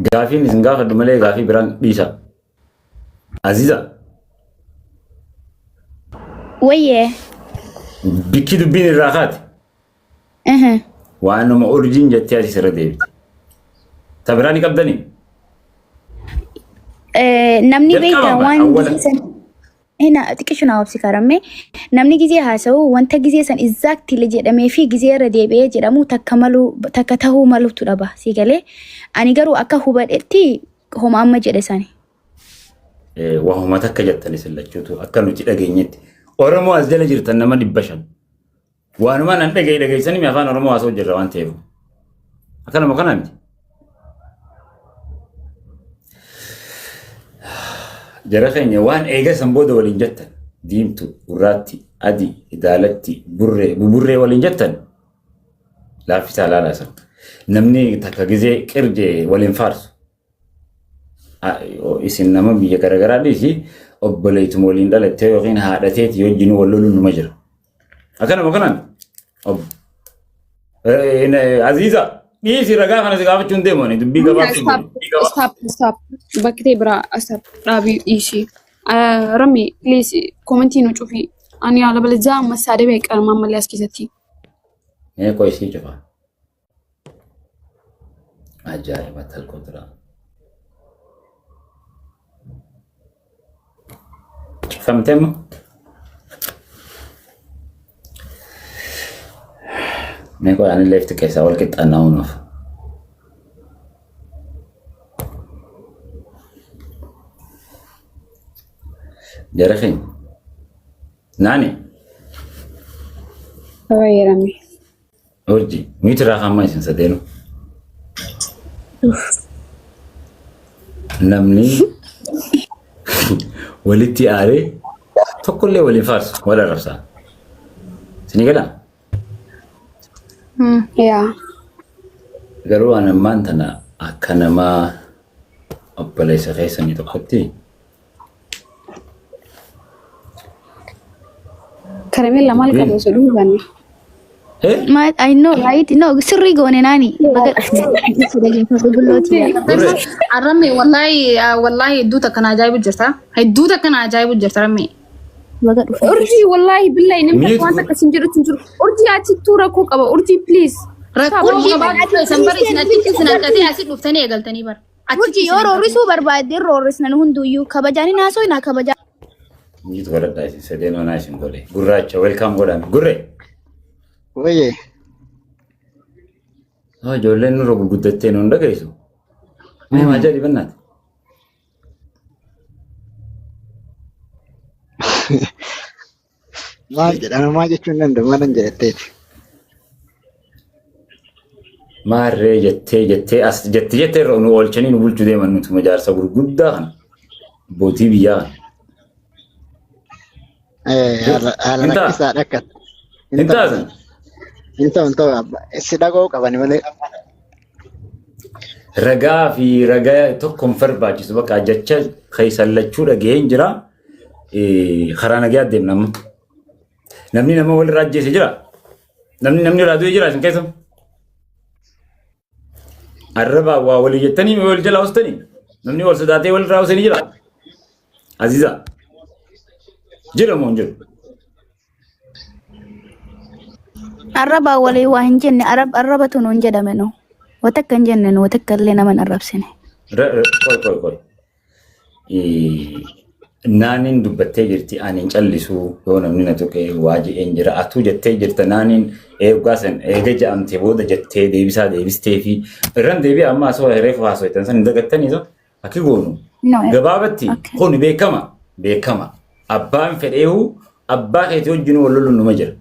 Gaafiin isin gaafadhu malee gaafii biraan dhiisa. Aziza Wayyee. bikki dubbiin irraa kaate waanuma urjiin jettee asii sirra deebite. Ta biraa ni qabdanii? Namni Jalqaba beektaa bara waan awwala. gizee san Ina xiqqishu naa obsi karamme namni gizee haasa'u wanta gizee san exactly jedhamee fi gizee irra deebi'ee jedhamu takka malu takka tahuu malutu dhaba si galee ani garuu akka hubadhetti homa amma jedhe sani. Wahuma takka jettan isin lachuutu akka nuti dhageenyetti. Oromoo as jala jirtan nama 500. Waanuma nan dhagaye dhageessanii afaan Oromoo haasa'u jirra waan ta'eef. Akkanuma kana miti. Jara keenya waan eega san booda waliin jettan diimtu, gurraatti, adii, daalatti, burree, buburree waliin jettan laaffisaa laalaa san. Namni takka gizee qirjee waliin faarsu. Isin nama biyya garaagaraa dhiisi obboleetuma waliin dhalattee yookiin haadhateeti wajjin wal loluun numa jira. Akkanuma kanaan Aziza dhiisi ragaa kana si gaafachuu hin deemu ani dubbii gabaabsuu Stop, deemu. stop, stop. Bakki ta'e biraa stop. Dhaabii dhiisi. Rami, please, komentii nu cufi. Ani haala balajaa amma saadamee qarmaa malee as keessatti. Mee qoy sii cufa. Ajaa'iba talqoodraa. Cufamte amma? Mee qoy ani leefti keessaa wal qixxaannaa uunuuf. Jara keenya. Naani. Fayyadame. Urji, mute irraa hamma isin sadeenu. Namni walitti aaree tokkollee waliin faarsu wal arrabsaa. Isinii galaa? Yaa. Garuu an ammaan tana akka namaa obboleessa keessanii tokkotti Karamella maal qaba osoo dhuunfanne? Eh? Ma I know right? No, sirrii goone naani. Baga dhufte. Qulqullooti. Gurree. Arramme wallahi wallahi hedduu takka na ajaa'ibu jirta. Hedduu takka na ajaa'ibu jirta ramme. Baga dhufte. Urjii wallahi billahi namni Mute takka waan takka sin jedhutti hin jiru. Urjii achittuu rakkoo qaba. Urjii please. Rakkoo Urjii qabaa isan bara isin achitti isin hanqatee asii dhuftanii eegaltanii bara. Urjii yoo roorrisuu barbaadde roorrisna nu hunduyyuu kabajaan hin haasofna kabajaa. Mute godhadhaa isin sadeen onaa isin godhe. Gurraacha welcome godhame. Gurree. Wayye. Oh, ijoolleen nurra gurguddattee nuun dhageessu. Mee maa jedhi bannaati. Maal jedhama maal jechuun danda'u maalan jedhatteeti. Maarree jettee jettee as jettee jettee irra nu oolchanii nu bulchuu deeman nutuma jaarsa gurguddaa kana. Abbootii biyyaa kana. Haala haala Hin ta'a. rakkisaadha akka. Hin taasan. Hin ta'u hin ta'u abba. Si dhaga'uu qabani malee. Ragaa fi ragaa tokko hin barbaachisu bakka jecha keessan lachuu dhaga'een jira. Karaa nagaa deemna amma. Namni nama walirraa ajjeese jira. Namni namni irraa du'e jira isin keessa. Arrabaa waa walii jettanii wal jalaa hostanii. Namni wal sodaatee walirraa hostanii jira. Aziza. Jira moo hin jiru? Arrabaa walii waa hin jenne arrabatu nuun jedhame nu. Watakka hin jenne nu watakka illee nama hin arrabsine. Qoy qoy qoy. Naaniin dubbattee jirti ani hin callisuu yoo namni na tuqee waa je'een jira atuu jettee jirta naaniin eeggaa san eega ja'amte booda jettee deebisaa deebistee fi irran deebi'a amma asoo reefu haasoftan san hin dagattanii isa akki goonu No. gabaabatti Okay. kun beekama beekama abbaan fedheehu abbaa keetii wajjin wal loluun numa jira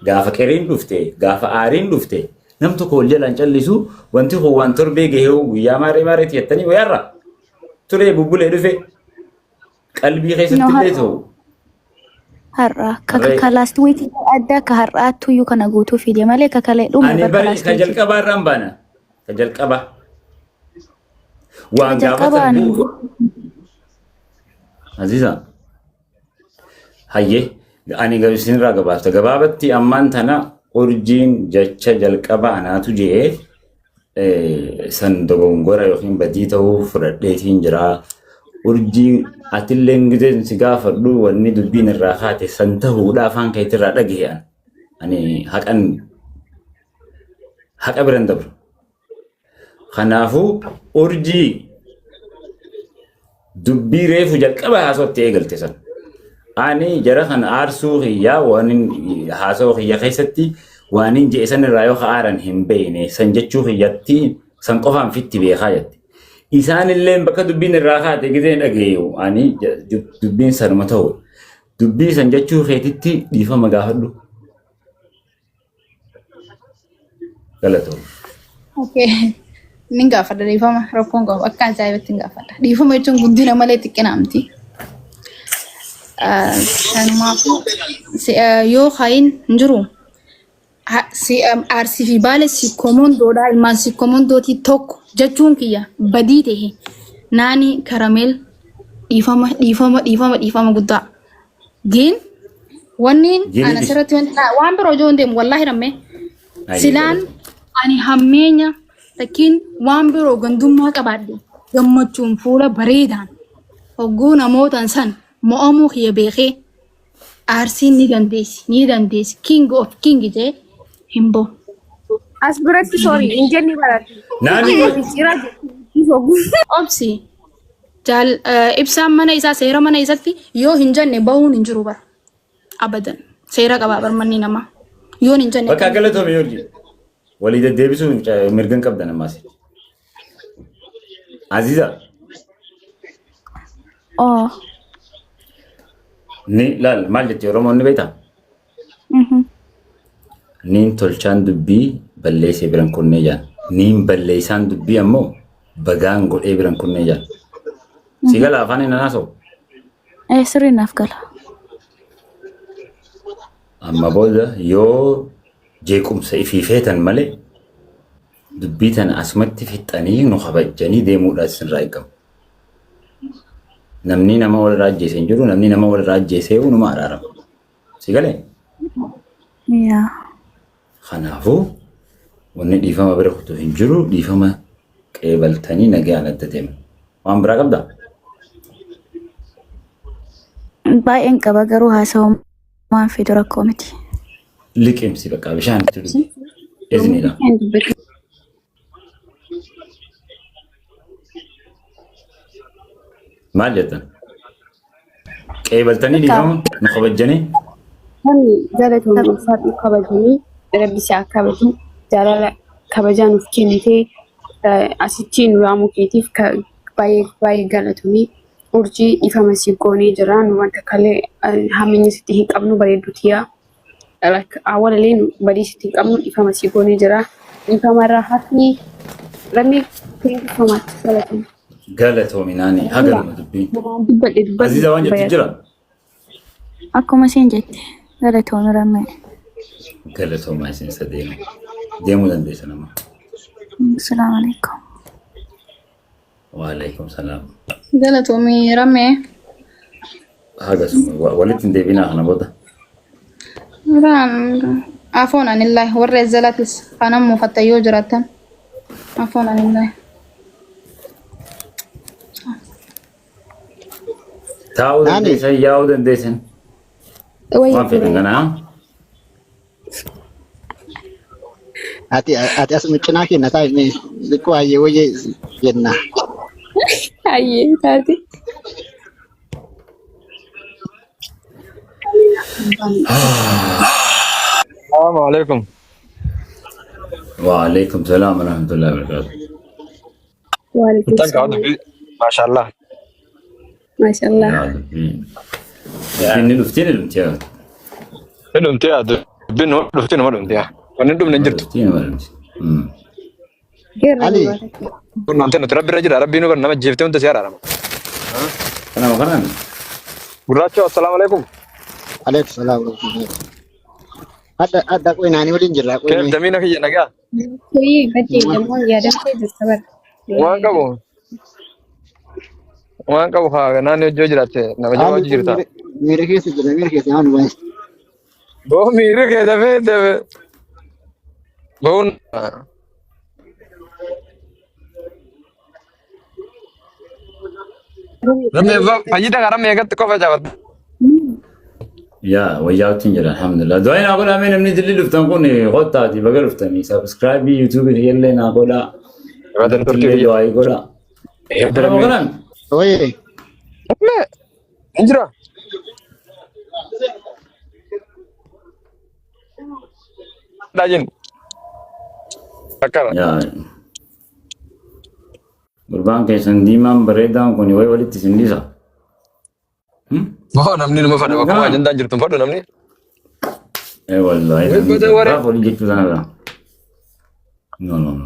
gaafa qeriin dhufte gaafa aariin dhufte nam tokko wal jalaan callisu wanti kun waan torbee gahee guyyaa maaree maareetti jettanii wayaarra turee bubbulee dhufe qalbii keessatti No, illee ta'u Har'a Har'ee. ka last week adda ka har'aattuyyuu kana guutuu fide malee ka kalee dhume ani bakka bari last ka week. jalqabaa irraan baana ka jalqabaa waan Ka gaafatan jalqabaan bu'u Aziza hayyee ani isinirraa gabaabsa gabaabatti ammaan tana urjiin jecha jalqaba anaatu je'ee San dogongora yookiin badii ta'uu fudhadheetiin jira. Urjii atilleen gizeen si gaafadhu wanni dubbiin irraa kaate san ta'uudha afaan keetirraa dhagahe an. Ani haqan haqa biran dabru. Kanaafuu urjii dubbii reefu jalqaba haasawatti eegalte san. Ani jara kana aarsuu kiyyaa waan haasawaa kiyya keessatti waan hin je'e san irraa yoo aaran hin beekne san jechuu kiyyatti san qofaan fitti beekaa jette. Isaan illee bakka dubbiin irraa kaate gizeen dhageeyu ani dubbiin sanuma ta'u. Dubbii san jechuu keetitti dhiifama gaafadhu. Galatoom. Okay. Nin gaafadha dhiifama rakkoon qabu akka ajaa'ibatti hin gaafadha. Dhiifama jechuun guddina malee xiqqina miti. Kanumaafuu yoo kayin hin jiru arsii fi baale sikkomondoodha ilmaan sikkomondootii tokko jechuun kiyya badii ta'e naani karameel dhiifama dhiifama dhiifama dhiifama guddaa. Gin wanni Jini ana dhis. asirratti wanti waan biroo ijoo hin deemu wallaahi rammee. Ayyee Silaan galatoom. ani hammeenya takkiin waan biroo gandummaa qabaadhe gammachuun fuula bareedaan hogguu namootaan san mo'amuu kiyya beekee aarsiin ni dandeessi ni dandeessi king of king jee hin bahu. As biratti sorry hin jenne barate. Naani qoy. Jira Obsi Jaal ibsaan mana isaa seera mana isatti yoo hin jenne bahuun hin jiru bara. Abadan. Seera qabaa bar manni namaa. Yoon hin jenne Bakka akkamitti? galatoomi Yoorji. Walii deddeebisuu mirga hin qabdan ammaas. Aziza Oh. ni laal maal jetti Oromoon ni beektaa? Niin tolchaan dubbii balleessee biran kunnee jaan. Niin balleessaan dubbii ammoo bagaan godhee biran kunnee jaan. Si gala afaan hin haasa'u. Eh, sirrii naaf gala. Amma booda yoo jeequmsa ifii feetan malee dubbii tana asumatti fixxanii nu kabajjanii deemuudhaan isinirraa eegamu. Namni nama walirraa ajjeese hin jiru, namni nama walirraa ajjeesee numa araarama. Si galee? Yaa. Kanaafuu wanni dhiifama bira kutu hin jiru, dhiifama qeebaltanii nagaan adda deema. Waan biraa qabdaa? Baay'een qaba garuu haasawuu waan fidu rakkoo miti. Liqimsi bakka bishaan itti dhugi. Iznidha. Maal jettan? Qeebaltanii dhiifama nu kabajjanii? Namni galatoomii ulfaadhu kabajanii rabbi si haa kabaju jaalala kabajaa nuuf kennitee asitti nu yaamuu keetiif baay'ee baay'ee galatoomii urjii dhiifama si goonee jira nu wanta kalee hammeenya sitti hin qabnu bareeddu tiyaa like awwalalee nu badii sitti hin qabnu dhiifama si goonee jira dhiifama irraa hafni rabbi thank you so much galatoomii. Galatoomi naani haganuma dubbiin. Namaan dubbadhe dubbadhe Aziza waan jettu jira? Akkuma isheen jette galatoomi rammee. Galatoomaa isin sadeenu. Deemuu dandeessan amma. Salaamu alaikum. Waalaikum salaam. Galatoomi rammee. Hagasuma walitti hin deebinaa kana booda. Raan afoon anillaahi warra ezzalatis kanan muufatta yoo jiraattan afoon anillaahi. Taa'uu Naani. dandeessan yaa'uu dandeessan. Wayya Waan fedhan kanaa. Ati asuma cinaa keenya taa'i mee xiqqoo hayyee wayyee jenna. Hayyee taate. Salaamu alaikum. Waalaikum salaam wa rahmatullahi wa barakatuh. Waalaikum Intan kaa salaam. dubbii maashaallah. Maashaallah. Yaa dubbii. Dubbiin ni dhufti ni dhumti yaa. Ni dhumtee yaa dubbiin numa dhufti numa dhumti yaa. Wanni hin dhumne hin jirtu. Dhufti numa dhumti. Geerra Ali. dubaata. Kun wanti nuti rabbi irra jira rabbii nu bar nama jeeftee hunda si araarama. Kanama kanaan. Gurraacha assalaamu alaikum. Alaikum salaam wa rahmatullahi. Adda adda qoy naanii waliin jirra qoy Keef mee. damiina kiyya nagaa. Hoyi baddee dammoo yaadamtee jirta bara. Waan qabu waan qabu haa naannoo hojii jiraatte nama jabaa Haalli hojii kun jirta. miira keessa jira miira keessa waan baay'ee. Boo miirri kee dafee dafee. Boon. Rammee fayyida karaa meeqatti qofa jabatta. Yaa wayyaatti hin jira alhamdulillah. Du'aa naa godhaa mee namni dilli dhuftan kun qottaati baga dhuftanii subscribe YouTube illee naa godhaa. Badan turkii Illee biyya. du'aa godhaa. Nama godhan. Oye, Rammee hin jira. Daajin. Akkana. Yaa gurbaan keessan diimaan bareedaan kun wayi walitti isin dhiisa. Boo namni numa fadha bakkuma ajandaan jirtu hin fadhu namni. Eh wallahi Wai namni bada waree. gaafa walii jechuu sana bira. No no no.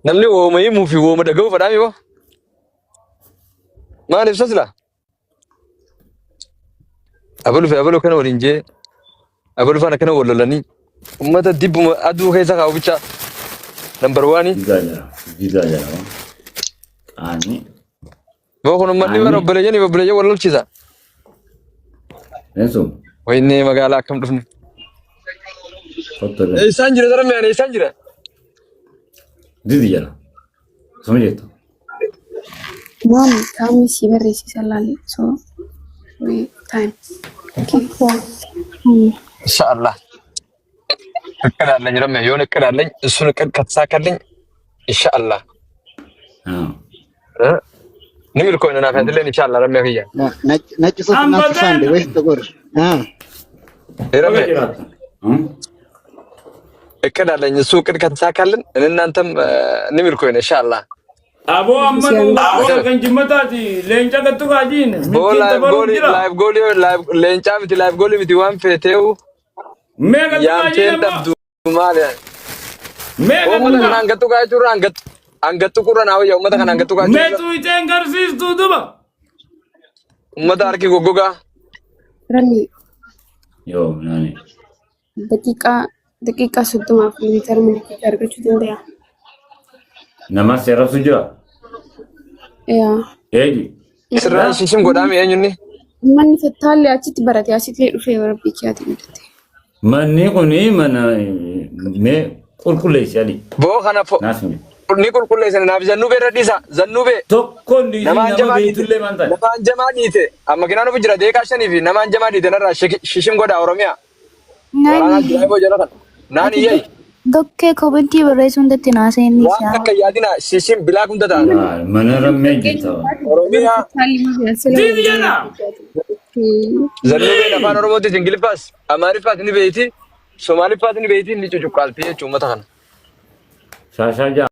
Namni wooma himuu fi wooma dhaga'uu fadhaa mi boo? Maal ibsa sila? Abalu fi abalu kana waliin jee abalu faana kana wal lolanii ummata dibbuma aduu keessa kaa'u bicha nambar waanii. Digaa jira. Digaa jira. Qaanii. Boo kun ummanni bara obboleeyyan fi obboleeyyan wal lolchiisa. Ensu. Wayinee magaalaa akkam dhufne. Kottu bee. Eessaan jira dara mi'aan eessaan jira? Didi jira. Suma jettu. Maam kaamni si barreessisa laali. So we time. Okay. Inshaallah. እቅድ አለኝ ረሜ የሆነ እቅድ አለኝ። እሱን እቅድ ከተሳካልኝ ኢንሻአላህ አዎ ኒ milkoofne naaf yaadilleen ኢንሻአላህ ረሜ kiyya ነጭ ነጭ ሱፍ እናፍሳ እንዴ ወይስ ጥቁር? አ ረሜ Baga jiraatta. እቅድ አለኝ። እሱ እቅድ ከተሳካልን እኔ እናንተም ኒ milkoofne ኢንሻአላህ። Aboo amma nu kan jimmataati leenca gattu kaajiin Boo milkiin laayif tabaruu goolii jira. laayif goolii laayif leencaa miti laayif goolii miti waan feeteewu Mee gattu kaajiin yaamteen amma. dhabdu maali? Mee gattu Uummata kana kaa. hangattu kaa jechuurra hangattu hangattu qurra naa wayya uummata kana hangattu kaa Mee jechuurra xuuxeen garsiistuu duba. uummata harki goggogaa. Rami Yoo naani. daqiiqaa daqiiqaa 30f liitara milikiita argachuu danda'a. Nama seerabsu jira. Yaa. Eegi. Sirraa ishishim godhaami eenyunni? Manni fattaallee achitti barate asitti dhufee rabbii kiyaatiin guddate. Manni kuni mana mee qulqulleessi ali. Boo kana fo Naaf himi. ni qulqulleessan naaf zannubee irra dhiisa zannubee Tokkoon dhiisin namaan nama jamaa dhiite beeytullee maan ta'e. namaan jamaa dhiite amma kinaan ofi jira deeqaa shanii fi namaan jamaa dhiite narraa shishim godhaa Oromiyaa waraanaa Nani jira boo jala kana naan ati iyyai dokkee kobantii barreessuu hundatti naaseen waan isaa. takka yaadina shishim bilaa hunda ta'an Mana rammee jirta. Oromiyaa Diidi jedha. zannubeen afaan Oromootis Ingiliffaas Amaariffaas ni beeyti Somaaliffaas ni beeyti ni cucuqqaalti jechuun uummata kana. Shaashaa jaa.